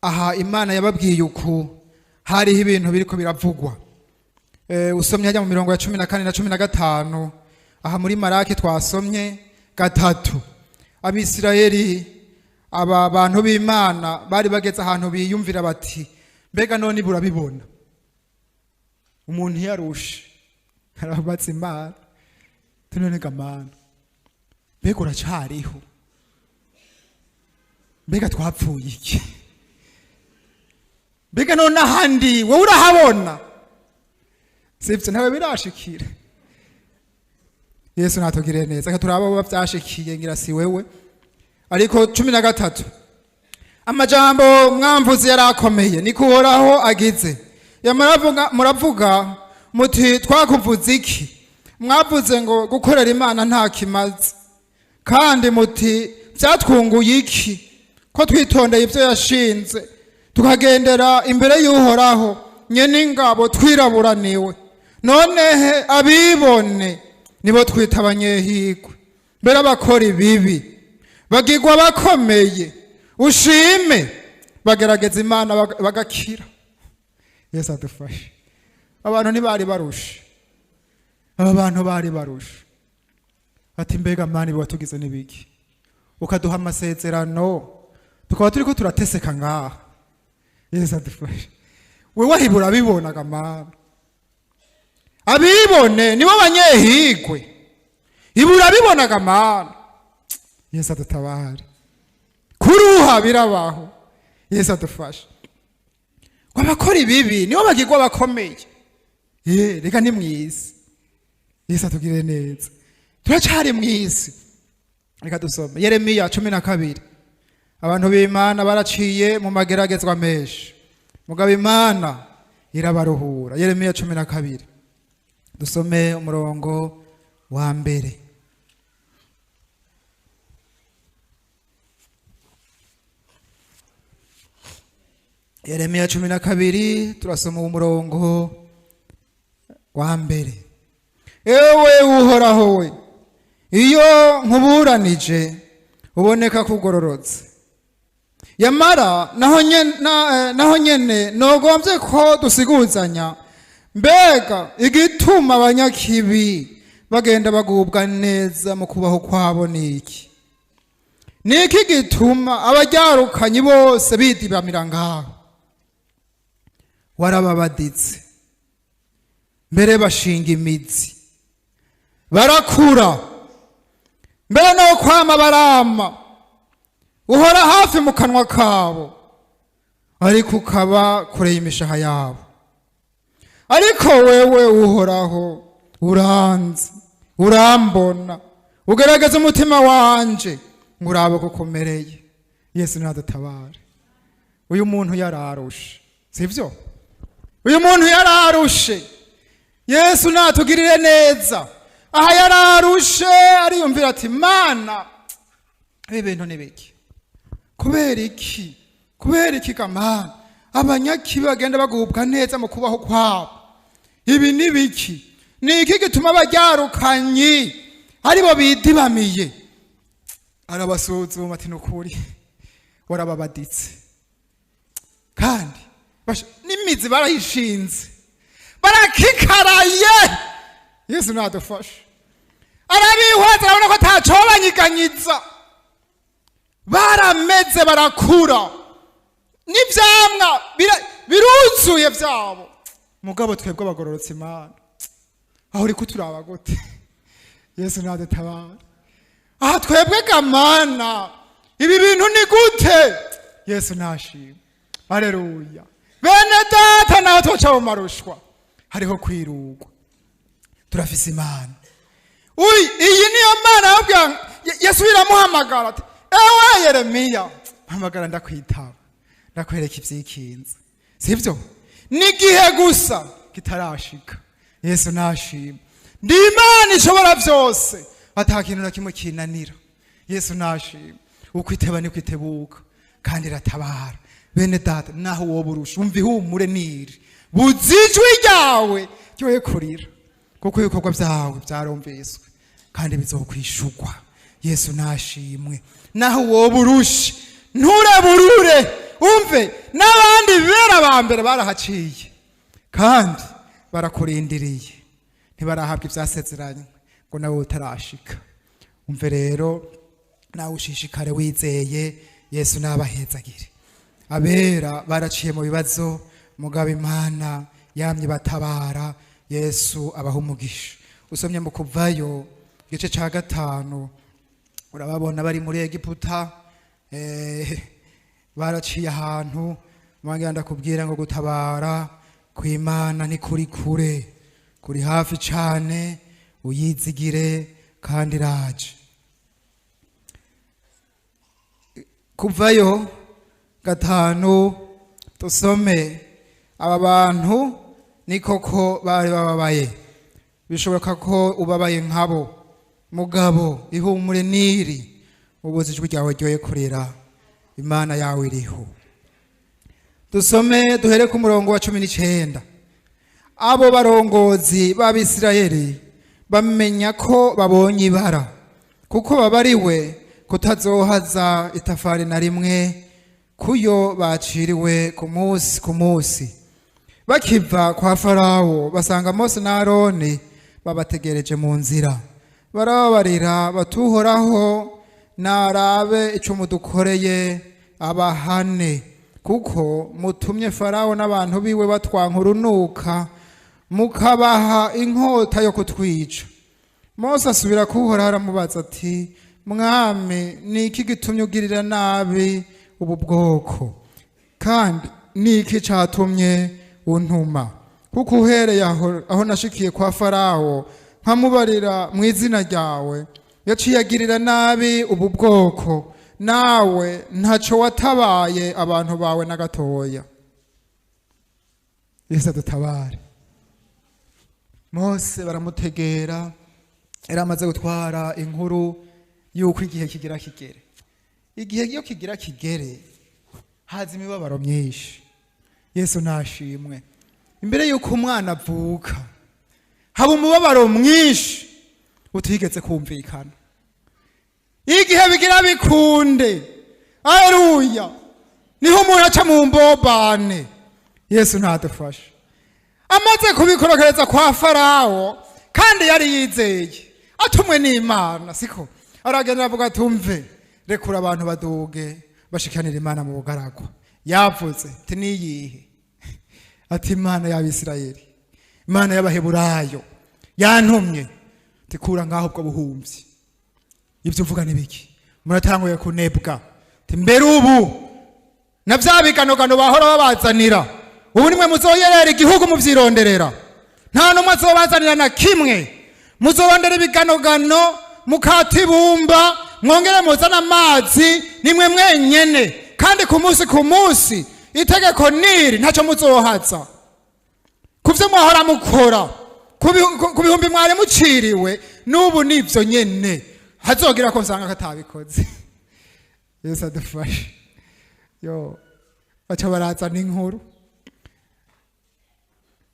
aha Imana yababwiye uku, hariho ibintu biriko biravugwa. Usomye hajya mu mirongo ya 14 na 15, aha muri Maraki twasomye 3, Abisirayeli, aba bantu b'Imana, bari bageze ahantu biyumvira bati: "Mbega none burabibona?" Umuntu yarushe arabatse Imana, tunone Mana, mbega uracariho? Mbega twapfuye iki? Mbega none ahandi wowe urahabona? Sibyo? Ntawe birashikira. Yesu natugirire neza. Reka turabe abo byashikiye. Ngira si wewe. Ariko 13: "Amajambo mwamvuze yarakomeye, niko Uhoraho agize. Yamaravuga muravuga muti: 'Twakuvuze iki?' Mwavuze ngo: 'Gukorera Imana nta kimaze.' Kandi muti: 'Byatwunguye iki ko twitondeye ibyo yashinze, tukagendera imbere y'Uhoraho nyene ingabo twiraburaniwe?' Nonehe abibone nibo twita abanyehigwe. Mbere abakora ibibi bagigwa bakomeye, ushime bagerageza Imana bagakira." Yesu adufashe. Abantu ntibari barushe, aba bantu bari barushe ati: "Mbega Mana, ibi watugize n'ibiki, ukaduha amasezerano tukaba turiko turateseka ngaha?" Yesu adufashe. Wewe wahibura abibonaga, Mana. Abibone nibo banyehigwe. Ibura bibonaga, Mana. Yesu adutabare. Kuruha birabaho. Yesu adufashe. Ngo abakora ibibi nibo bagirwa bakomeye. Ye, reka ni mwisi. Yesu atugirire neza. Turacari mwisi. Reka dusome Yeremiya 12. Abantu b'Imana baraciye mu mageragezwa menshi, mugabo Imana irabaruhura. Yeremiya 12, dusome umurongo wa mbere. Yeremiya 12, turasoma umurongo wa mbere. Ewe Uhoraho we, iyo nkuburanije uboneka kugororotse. Yamara naho nyene nogombye ko dusiguzanya. Mbega igituma abanyakibi bagenda bagubwa neza mu kubaho kwabo ni iki? Ni iki gituma abaryarukanyi bose bidibamira ngaho? Warababaditse, mbere bashinga imizi, barakura, mbere no kwama barama. Uhora hafi mu kanwa kabo, ariko ukaba kure y'imishaha yabo. Ariko wewe Uhoraho uranzi, urambona, ugerageza umutima wanje ngo urabe ko ukomereye. Yesu nadutabare. Uyu muntu yararushe, sibyo? Uyu muntu yararushe. Yesu natugirire neza. Aha yararushe, ariyumvira ati: "Mana, ibi bintu ni biki? Kubera iki? Kubera iki gamana abanyakibi bagenda bagubwa neza mu kubaho kwabo? Ibi ni biki? Ni iki gituma abaryarukanyi aribo bidibamiye?" Arabasuzuma ati: "Nukuri warababaditse, kandi n'imizi barayishinze, barakikaraye." Yesu nadufashe. Arabihwaza, arabona ko ata Atacobanyiganyiza, barameze, barakura, n'ivyamwa biruzuye vyabo. Mugabo twebwe abagororotse, Imana, aho uri kuturaba gute? Yesu nadutabara. Aha twebwe gamana, ibi bintu ni gute? Yesu nashimwe, aleluya. Bene data, naho twoca mu marushwa, hariho kwirugwa, turafise Imana. Uyi iyi niyo Mana yabwira Yesu, iramuhamagara ati: "Ewe Yeremiya, mpamagara ndakwitaba, ndakwereka ivyikinze." Sivyo? N'igihe gusa kitarashika. Yesu nashima. Ndi Imana ishobora byose, ata kintu na kimwe kinanira. Yesu nashima. Ukwiteba ni kwitebuka, kandi iratabara. Bene data, naho woba urusha, umva ihumure niri buzi ijwi ryawe ryoye kurira, kuko ibikorwa byawe byarumviswe kandi bizokwishurwa. Yesu nashimwe. Naho woba urushe, ntureburure. Umve, n'abandi bera ba mbere barahaciye kandi barakurindiriye, ntibarahabwa ibyasezeranywe ngo nawe utarashika. Umve rero, nawe ushishikare wizeye. Yesu nabahezagire. Abera baraciye mu bibazo, mugabo Imana yamye batabara. Yesu abaha umugisha. Usomye mu Kuvayo igice cya 5, urababona bari muri Egiputa, baraciye ahantu. Mwangira ndakubwira ngo gutabara kw'Imana ni kuri kure, kuri hafi cane. Uyizigire kandi iraje. Kuvayo 5, dusome. Aba bantu ni koko bari bababaye, bishoboka ko ubabaye nkabo, mugabo ihumure niri ubuze ijwi ryawe ryoye kurira, Imana yawe iriho. Dusome duhere ku murongo wa 19. Abo barongozi b'Abisirayeli bamenya ko babonye ibara, kuko babariwe kutazohaza itafari na rimwe kuyo baciriwe ku munsi ku munsi. Bakiva kwa Farawo, basanga Mose na Aroni babategereje mu nzira. Barababarira batuhoraho narabe ico mudukoreye, abahane, kuko mutumye Farawo n'abantu biwe batwanka urunuka, mukabaha inkota yo kutwica. Mose asubira kuhoraho, aramubaza ati: "Mwami, ni iki gitumye ugirira nabi ubu bwoko? Kandi ni iki catumye untuma? Kuko uhereye aho nashikiye kwa Farawo nkamubarira mu izina ryawe, yaciye agirira nabi ubu bwoko, nawe ntaco watabaye abantu bawe na gatoya." Yesu adutabare. Mose baramutegera, yari amaze gutwara inkuru yuko igihe kigira kigere. Igihe iyo kigira kigere, haza imibabaro myinshi. Yesu nashimwe. Imbere yuko umwana avuka, haba umubabaro mwinshi utigeze kumvikana. Igihe bigira bikunde, aleluya, niho umuntu aca mu mbobane. Yesu ntadufashe. Amaze kubikorokereza kwa Farawo, kandi yari yizeye atumwe n'Imana, siko aragenda avuga ati: "Umve, rekura abantu baduge bashikanira Imana mu bugaragwa." Yavuze ati: "Niyihe?" Ati: "Imana y'Abisirayeli, Imana y'Abaheburayo yantumye." Tikura ngaho ubwo buhumvyi, ibyo uvuga ni biki? Muratanguye kunebwa. Ati: "Mbere ubu na bya biganogano bahora babazanira, ubu nimwe muzoyerera igihugu muvyironderera. Nta n'umwe azobazanira na kimwe. Muzorondera ibiganogano, mukatibumba, mwongere muzane amazi, nimwe mwenyene. Kandi ku munsi ku munsi itegeko niri: ntacyo muzohaza ku byo mwahora mukora, ku bihumbi mwari muciriwe, n'ubu nibyo nyene." Hazogira ko nsanga katabikoze. Yesu adufashe. Yo, baca barazana inkuru.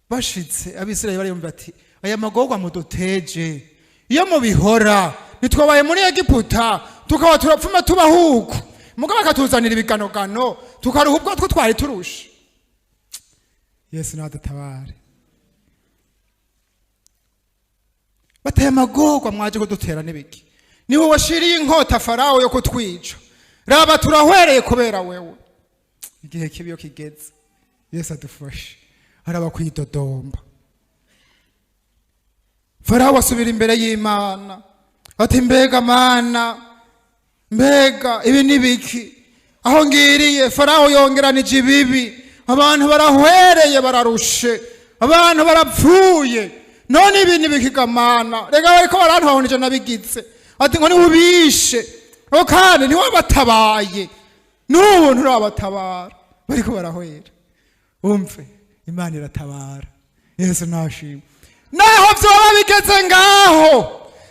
Bashitse, Abisirayeli bariyumva ati: "Aya magorwa muduteje, iyo mubihora ntitwabaye muri Egiputa, tukaba turapfuma tubahuko, mugabo akatuzanira ibiganogano, tukaruha ubwo two twari turushe." Yesu nadutabare. Bateye amagorwa mwaje kudutera n'ibiki? Niwe washiriye inkota Farawo yo kutwica. Raba turahwereye kubera wewe. Igihe kibi iyo kigeze, Yesu adufashe, araba kwidodomba. Farawo asubira imbere y'Imana ati: "Mbega Mana, mbega ibi ni biki? Aho ngiriye Farawo yongeranije ibibi, abantu barahwereye, bararushe, abantu barapfuye. None ibi ni biki ga Mana? Rega bariko barantwahonije nabigize." Ati ngo niwe ubishe ngo kandi ntiwabatabaye, n'ubu nturabatabara, bariko barahwera. Umve, Imana iratabara. Yesu nashimwe. Naho vyoba bigeze ngaho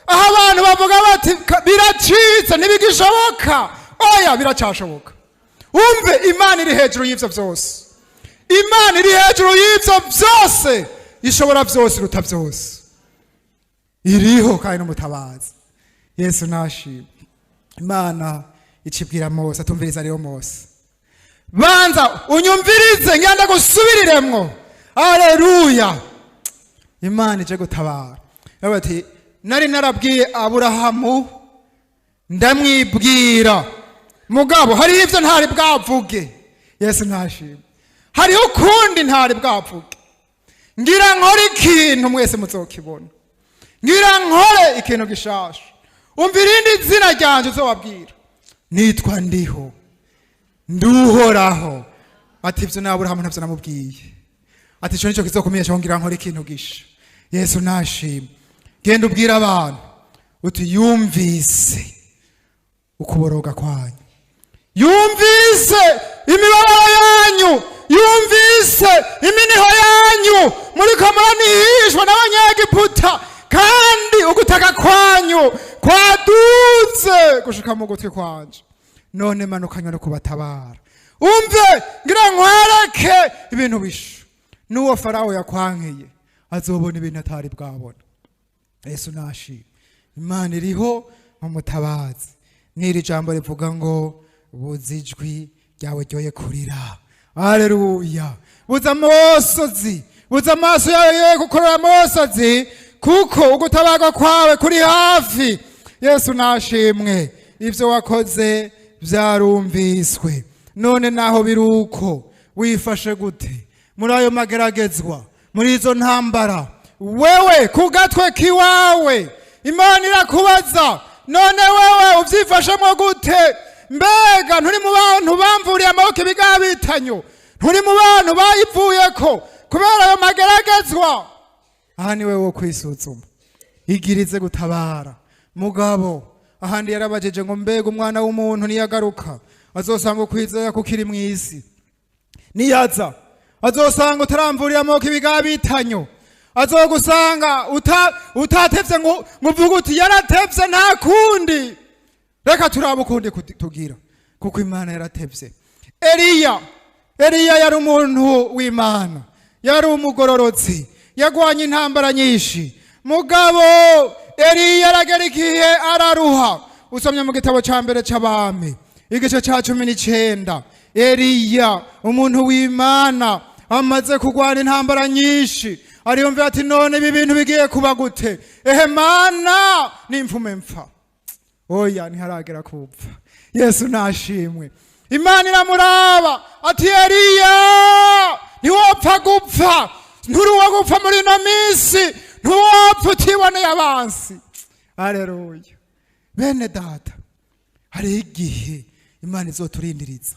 aho abantu bavuga bati: "Biracitse, ntibigishoboka," oya, biracashoboka. Umve, Imana iri hejuru y'ivyo vyose. Imana iri hejuru y'ivyo vyose, ishobora vyose, iruta vyose, iriho kandi n'umutabazi. Yesu nashimwe. Imana icibwira Mose atumviriza: "Rero Mose, banza unyumvirize, ngenda gusubiriremwo." Aleluya! Imana ije gutabara. Yavuga ati: "Nari narabwiye Aburahamu, ndamwibwira, mugabo hariho ibyo ntari bwavuge." Yesu ntashimwe. "Hariho ukundi ntari bwavuge. Ngira nkore ikintu mwese muzokibona, ngira nkore ikintu gishasha. Umva, irindi zina ryanje uzobabwira nitwa Ndiho, Nduhoraho." Ati: "Ibyo na Aburahamu ntabyo namubwiye." Ati: "Ico nicyo kizokumenyesha ko ngira nkore ikintu gisha." Yesu nashimwe. "Genda ubwira abantu uti yumvise ukuboroga kwanyu, yumvise imibabaro yanyu, yumvise iminiho yanyu muriko muranihishwa n'Abanyegiputa, kandi ugutaka kwanyu kwaduze gushika mu gutwi kwanje. None manukanywe no kubatabara. Umve, ngira nkwereke ibintu bisha. N'uwo Farawo yakwankiye azobona ibintu atari bwabona." Yesu nashimwe. Imana iriho nk'umutabazi. N'iri jambo rivuga ngo: "Buza ijwi ryawe ryoye kurira." Aleluya! Buza amosozi, buza amaso yawe yoye gukorora amosozi, kuko ugutabarwa kwawe kuri hafi. Yesu nashimwe. Ibyo wakoze byarumviswe. None naho biri uko, wifashe gute muri ayo mageragezwa, muri izo ntambara? Wewe ku gatwe kiwawe, Imana irakubaza: none wewe ubyifashemo gute? Mbega nturi mu bantu bamvuriye amaboko ibigabitanyo? Nturi mu bantu bayivuyeko kubera ayo mageragezwa? Aha ni wewe wo kwisuzuma. Igirize gutabara. Mugabo ahandi yarabajije ngo: "Mbega umwana w'umuntu niyagaruka azosanga ukwizera kukiri mu isi? Niyaza azosanga utaramvuriye amaboko ibigabitanyo? Azogusanga utatevye ngo uvuge uti: 'Yaratevye, nta kundi, reka turabe ukundi tugira,' kuko Imana yaratevye." Eliya yari umuntu w'Imana, yari umugororotsi, yagwanye intambara nyinshi. Mugabo Eliya aragera igihe araruha. Usomye mu gitabo ca mbere c'Abami, igice ca 19, Eliya umuntu w'Imana amaze kurwana intambara nyinshi, ariyumvira ati: "None ibi bintu bigiye kuba gute? Ehe Mana, nimfume mpfa." Oya, ntiharagera kupfa. Yesu nashimwe. Imana iramuraba ati: "Eliya, ntiwopfa gupfa, nturi uwo gupfa muri ino minsi, ntiwopfa utiboneye abansi." Aleluya! Bene data, hariho igihe Imana izoturindiriza,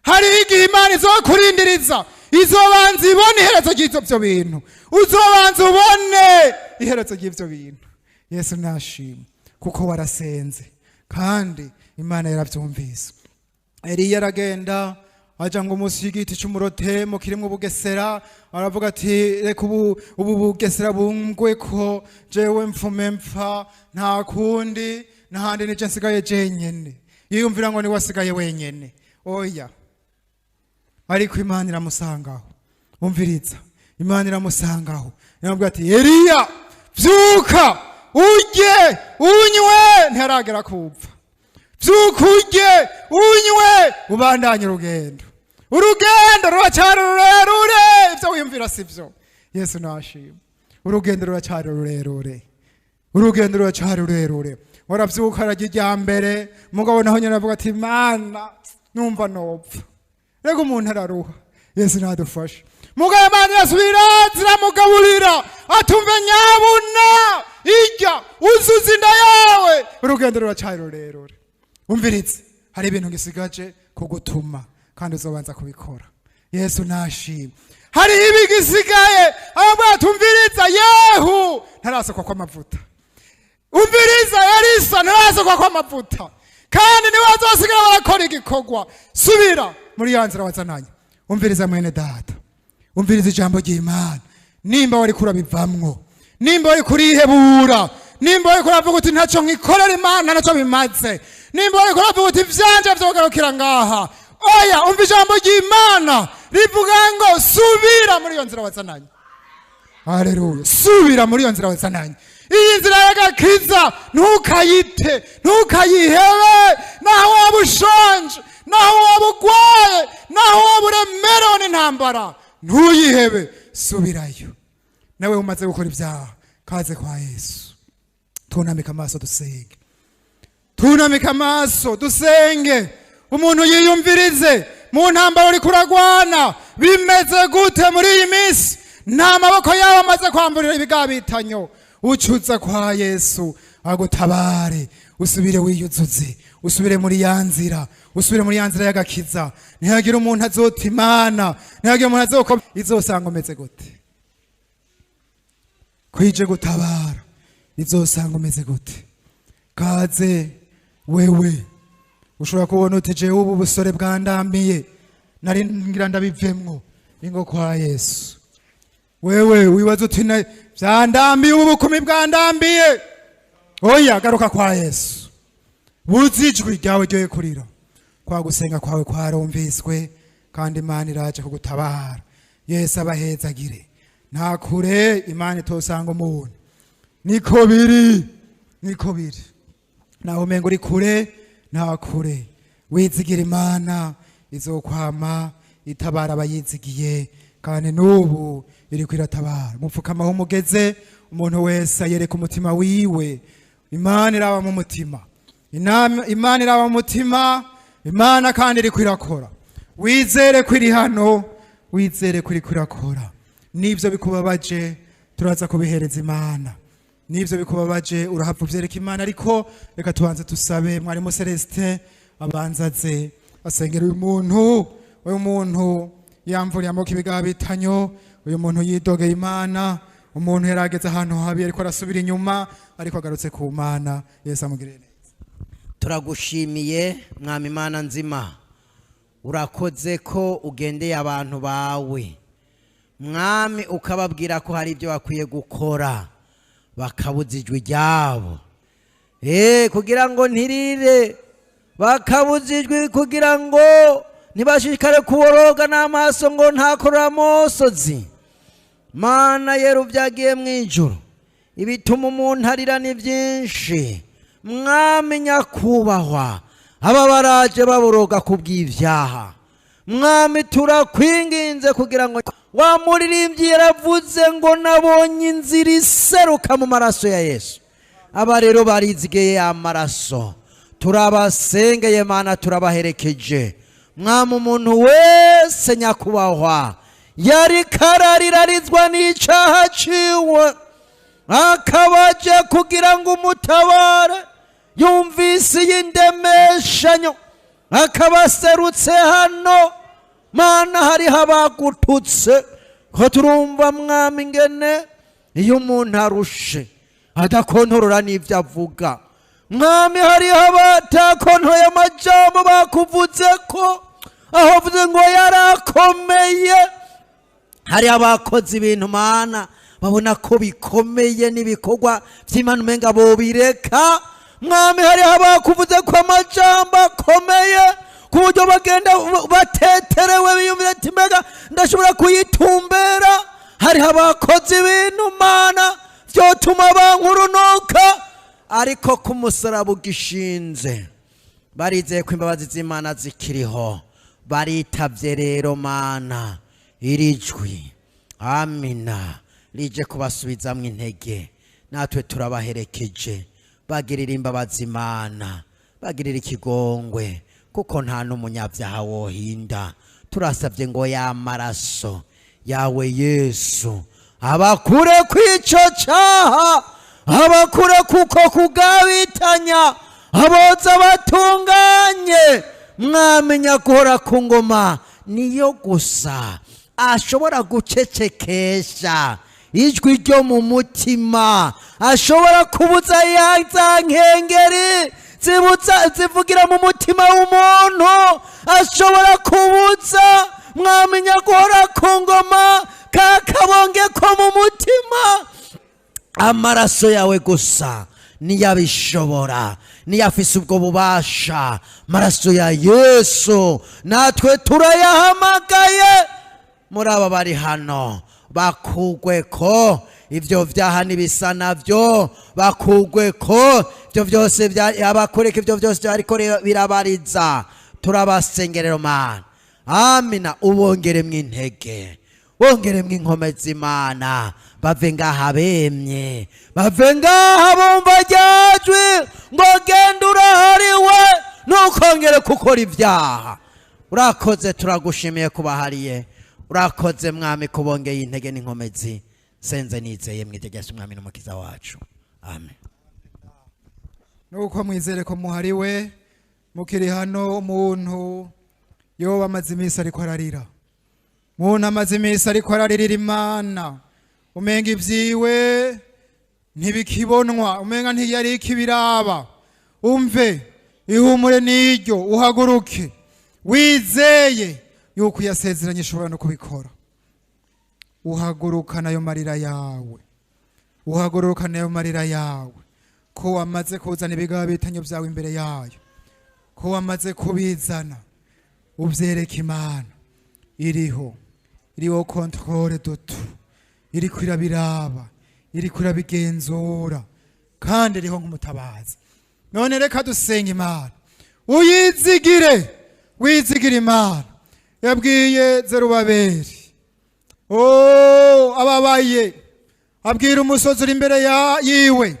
hariho igihe Imana izokurindiriza, izobanza ibone iherezo ry'ivyo bintu, uzobanza ubone iherezo ry'ivyo bintu. Yesu nashimwe, kuko warasenze kandi Imana yaravyumvise. Eliya aragenda aja ngo munsi y'igiti c'umurotemo kirimwo ubugesera, aravuga ati: "Reka ubu bugesera bungwe ko jewe mfume mpfa, nta kundi, n'ahandi nije nsigaye jenyene." Yiyumvira ngo niwe asigaye wenyene. Oya, ariko Imana iramusangaho. Umviriza, Imana iramusangaho, iramubwira ati: "Eliya, vyuka urye unywe." Ntiharagera kupfa. "Vyuka urye unywe, ubandanye urugendo. Urugendo ruracyari rurerure. Ibyo wiyumvira si byo." Yesu nashima. Urugendo ruracyari rurerure, urugendo ruracyari rurerure. Waravyuka ararya irya mbere, mugabo naho nyene aravuga ati Mana numva nopfa. Rega umuntu araruha. Yesu nadufashe. Mugabo Imana irasubira ziramugaburira, atumve nyabuna irya uzuza inda yawe, urugendo ruracari rurerure. Umvirize, hari ibintu ngisigaje kugutuma kandi uzobanza kubikora. Yesu nashimwe. Hari ibigisigaye ahubwo atumviriza. Yehu ntarasukwa kw'amavuta, umviriza Elisa ntarasukwa kw'amavuta, kandi niwe azosigara barakora igikorwa. Subira muri ya nzira wazananye. Umviriza mwene data, umviriza ijambo ry'Imana. Nimba wari kurabivamwo, nimba wari kurihebura, nimba wari kuravuga uti ntacyo nkikorera Imana, ntacyo bimaze, nimba wari kuravuga uti ivyanje vyogarukira ngaha, oya, umva ijambo ry'Imana rivuga ngo subira muri iyo nzira wazananye. Haleluya. Subira muri iyo nzira wazananye. Iyi nzira y'agakiza ntukayite, ntukayihebe. Naho waba ushonje, naho waba ugwaye, naho waba uremerewe n'intambara, ntuyihebe, subirayo. Nawe umaze gukora ibyaha, kaze kwa Yesu. Tunamike amaso dusenge, tunamike amaso dusenge. Umuntu yiyumvirize mu ntambara uriko uragwana bimeze gute muri iyi minsi. Nta maboko yawe amaze kwamburira ibigabitanyo, ucuza kwa Yesu agutabare, usubire wiyuzuze, usubire muri ya nzira, usubire muri ya nzira y'agakiza. Ntihagire umuntu azota Imana, ntihagire umuntu azoko izosanga umeze gute. Kwije gutabara izosanga umeze gute. Kaze wewe ushobora kubona uti jewe ubu busore bwandambiye, nari ngira ndabivemwo, ingo kwa Yesu. Wewe wibaza uti vyandambiye, ubu bukumi bwandambiye, oya, garuka kwa Yesu. Buzi ijwi ryawe ryoye kurira, kwa gusenga kwawe kwarumviswe, kandi Imana iraje kugutabara. Yesu abahezagire. Nta kure Imana itosanga umuntu. Niko biri, niko biri. Naho umenga uri kure, nta kure. Wizigira Imana, izokwama itabara abayizigiye, kandi n'ubu iriko iratabara. Mupfukama aho mugeze, umuntu wese ayereka umutima wiwe. Imana iraba mu mutima. Imana iraba mu mutima. Imana kandi iriko irakora. Wizere ko iri hano, wizere ko iriko irakora. N'ivyo bikubabaje turaza kubihereza Imana. N'ivyo bikubabaje urahava uvyereka Imana. Ariko reka tubanze tusabe mwarimu Celestin abanza aze asengera uyu muntu. Uyu muntu yamvuriye amaboko ibigabitanyo, uyu muntu yidogeye Imana, umuntu yarageze ahantu habi ariko arasubira inyuma, ariko agarutse ku Mana. Yesu amugirire neza. Turagushimiye Mwami Imana nzima, urakoze ko ugendeye abantu bawe Mwami, ukababwira ko hari ibyo bakwiye gukora, bakabuza ijwi ryabo kugira ngo ntirire, bakabuza ijwi kugira ngo ntibashishikare kuboroga n'amaso ngo ntakorora amosozi. Mana yera byagiye mu ijuru, ibituma umuntu arira ni byinshi. Mwami nyakubahwa, aba baraje baboroga kubw'ibyaha. Mwami, turakwinginze kugira ngo wa muririmbyi yaravuze ngo nabonye inzira iseruka mu maraso ya Yesu. Aba rero barizigiye ya maraso, turabasengeye Mana, turabaherekeje Mwami. Umuntu wese nyakubahwa yari kararirarizwa n'icaha ciwe, akabaje kugira ngo umutabare, yumvise iyi ndemeshanyo akabaserutse hano. Mana, hariho abagututse ko turumva Mwami ingene iyo umuntu arushe adakontorora n'ibyo avuga. Mwami, hariho abatakontoye amajambo bakuvuze ko aho avuze ngo yarakomeye. Hari abakoze ibintu Mana babona ko bikomeye n'ibikorwa by'Imana umenga bobireka. Mwami, hariho abakuvuze ko amajambo akomeye ku buryo bagenda bateterewe, biyumvira ati mbega ndashobora kuyitumbera. Hariho abakoze ibintu Mana byotuma bankurunuka, ariko ku musaraba ugishinze barizeye ko imbabazi z'Imana zikiriho, baritavye. Rero Mana, iri jwi amina rije kubasubizamwo intege, natwe turabaherekeje. Bagirira imbabazi Imana, bagirira ikigongwe, kuko nta n'umunyabyaha wohinda. Turasabye ngo ya maraso yawe Yesu abakure kw'ico caha, abakure kuko kugabitanya, aboza batunganye. Mwamenya guhora ku ngoma niyo gusa ashobora gucecekesha ijwi ryo mu mutima, ashobora kubuza ya za nkengeri zivugira mu mutima w'umuntu, ashobora kubuza mwamenya guhora ku ngoma ka kabonge ko mu mutima. Amaraso yawe gusa niyabishobora, niyafise ubwo bubasha. Maraso ya Yesu natwe turayahamagaye muri aba bari hano, bakugwe ko ibyo vyaha n'ibisa navyo, bakugwe ko ibyo byose abakureka ibyo byose ariko birabariza. Turabasengerera Mana, amina, ubongeremwo intege, bongeremwo inkomezi Imana, bave ngaha bemye, bave ngaha bumva ryajwi ngo genda urahariwe, ntukongere gukora ibyaha. Urakoze, turagushimiye kubahariye. Urakoze Mwami kubongeye intege n'inkomezi. Senze nizeye mwitegese Umwami n'Umukiza wacu, amen. Nuko mwizere ko muhariwe mukiri hano. Umuntu yoba amaze iminsi ariko ararira, umuntu amaze iminsi ariko araririra Imana, umenga ibyiwe ntibikibonwa, umenga ntiyari ikibiraba. Umve ihumure n'iryo, uhaguruke wizeye yuko yasezeranye ishobora no kubikora. Uhagurukana ayo marira yawe, uhagurukana ayo marira yawe, ko wamaze kuzana ibigabitanyo byawe imbere yayo, ko wamaze kubizana, ubyereka Imana iriho, iriho contrôle dutu, iri kwirabiraba, iri kwirabigenzura, kandi iriho nk'umutabazi. None reka dusenga Imana, uyizigire, wizigire Imana. Yabwiye Zerubabeli, ababaye, abwira umusozi uri imbere yiwe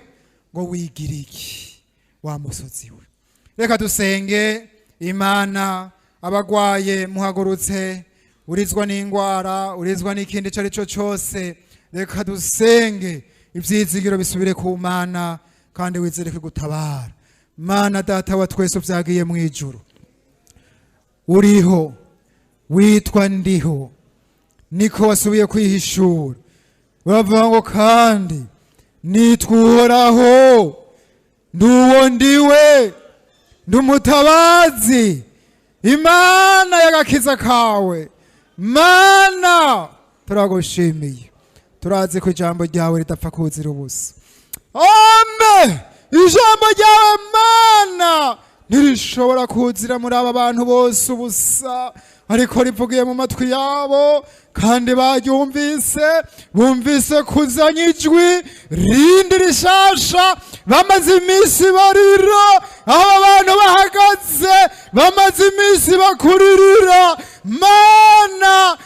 ngo wigire iki wa musozi we. Reka dusenge Imana. Abagwaye muhagurutse, urizwa n'ingwara, urizwa n'ikindi icyo ari cyo cyose, reka dusenge ibyizigiro bisubire ku Mana, kandi wizere gutabara. Mana Data wa twese byagiye mu ijuru, uriho, witwa Ndiho, niko wasubiye kwihishura, uravuga ngo kandi nitwa Uhoraho, nduwo ndiwe, ndumutabazi, Imana y'agakiza kawe. Mana turagushimiye, turazi ko ijambo ryawe ridapfa kuzira ubusa. Amen. Ijambo ryawe Mana ntirishobora kuzira muri aba bantu bose ubusa, ariko rivugiye mu matwi yabo kandi baryumvise, bumvise kuzanya ijwi rindi rishasha. Bamaze iminsi barira, aho abantu bahagaze bamaze iminsi bakuririra Mana,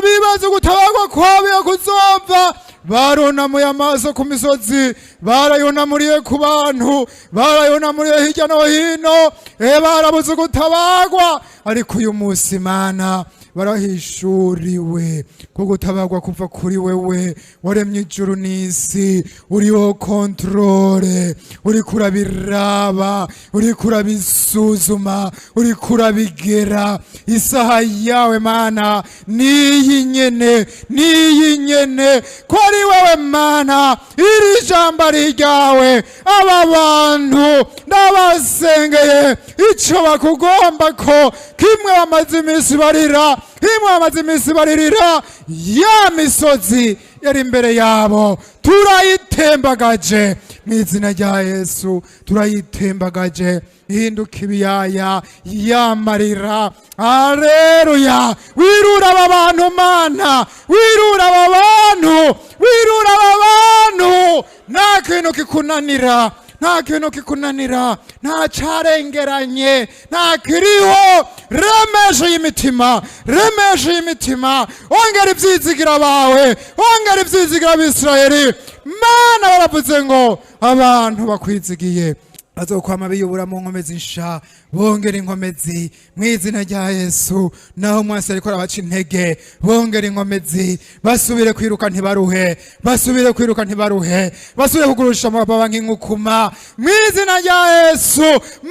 bibaza gutabarwa kwabo kuzova. Barunamuye amaso ku misozi, barayunamuriye ku bantu, barayunamuriye hirya no hino, barabuze gutabarwa. Ariko uyu munsi Mana barahishuriwe ko gutabarwa kuva kuri wewe waremye ijuru n'isi, uriho contrôle, uri kurabiraba, uri kurabisuzuma, uri kurabigera. Isaha yawe Mana niyi nyene, niyi nyene, ko ari wewe Mana, iri jambo ari ryawe. Aba bantu ndabasengeye, ico bakugomba ko kimwe bamaze iminsi barira, kimwe bamaze iminsi baririra, ya misozi yari imbere yabo turayitembagaje mu izina rya Yesu, turayitembagaje ihinduka ibiyaya yamarira. Aleluya. Wirura aba bantu Mana, wirura aba bantu, wirura aba bantu, nta kintu kikunanira, Nta kintu kikunanira, nta carengeranye, nta kiriho. Remesha y'imitima, remesha y'imitima, ongera ibyizigira bawe, ongera ibyizigira abisirayeli. Mana, baravuze ngo abantu bakwizigiye bazokwama biyubura mu nkomezi nsha, bongera inkomezi mu izina rya Yesu. Naho mwese ariko arabaca intege, bongera inkomezi, basubire kwiruka ntibaruhe, basubire kwiruka ntibaruhe, basubire kugurusha amababa nk'inkukuma mu izina rya Yesu.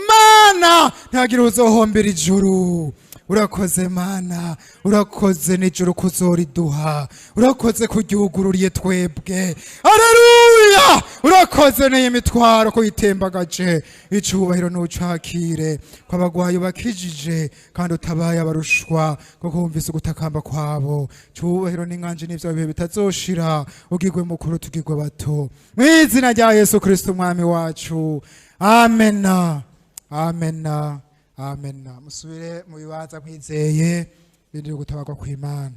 Mana, ntihagire uzohombera ijuru. Urakoze Mana, urakoze n'ijuru kuzoriduha, urakoze kuryugururiye twebwe. Aleluya! Urakoze n'iyi mitwaro kuyitembagaje. Icubahiro n'ucakire ko abagwayi bakijije kandi utabaye abarushwa, kuko wumvise ugutakamba kwabo. Cubahiro n'inganje n'ivyo bihe bitazoshira, ugirwe mukuru tugirwe bato, mu izina rya Yesu Kristo umwami wacu. Amena, amena, amena. Musubire mu bibanza mwizeye bindire gutabarwa kw'Imana.